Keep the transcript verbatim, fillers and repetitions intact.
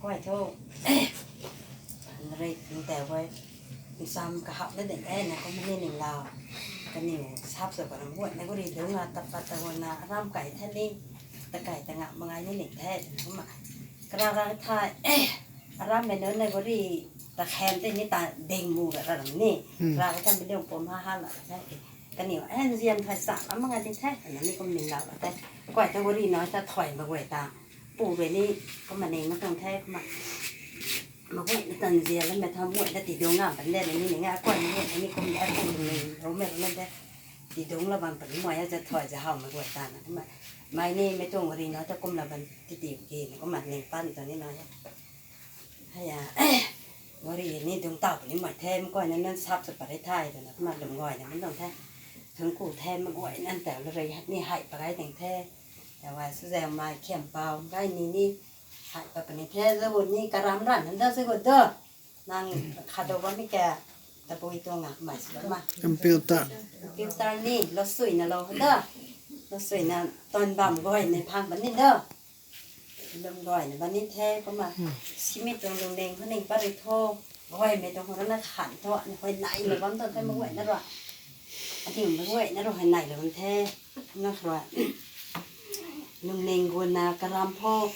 Kuay thu, rei ntau guay, nsam kahap na ding e na kum ni ning lau. Kaniw sap sw karam guay na guri dungc a tap pat ta guan na aram kai the ni, ta kai ta ngak mangai ni ning the, kumna. Kara ra the, aram mei nunc na guri ta khen te ni ta ding mu ga ra ram ni. Ra ka ta mi dungc pum ha ha la the. Kaniw, e, nzian thai sa, a, mangai ni the, na ni kum ning lau la the. Kuay ta guri na ta thoi ma guay ta. Pu rui ni, kumna ning ma tuang the, kumna. Ma guay na tan zian la me tha muay na ti dungc ngam pan de, ni ni nga kuay ni ni kum de, pu ni ro me ro me de. Ti dungc la bam pan muay a za thoi za how ma guay ta na, kumna. Mei ni mei tuang guri na ta kum la ban ti ti ki, kumna ning pan ta ni na. Hei a, guri ni dungc tau puni mai the, ma guay na nunc sap sw pat rei the, twna kumna lum guay na man tuang the. Thun ku the, ma guay nunc tau la rei ni hei pa gai ting the. Tau a, Suzau mei, Khiampau, gay ni ni hei pa puni the, za gu ni karam ran han da, za gu da. Nang khat dou bammei ka, tabui tuang a, mei sw ma. Computer. Computer ni, lo sui na lo da. Lo sui na, ton bam guay ni phang bam ni da. Lum guay na bam ni the, kumna. Simei tuang lungning, khuning pat rui tho. Guaymei tuang khou na khan tho, ni huay nai lo bam tuang the, ma guay na rui. Ating ma guay na rui huay nai lo bam the. Nga rui. Lungning gu na karam pho.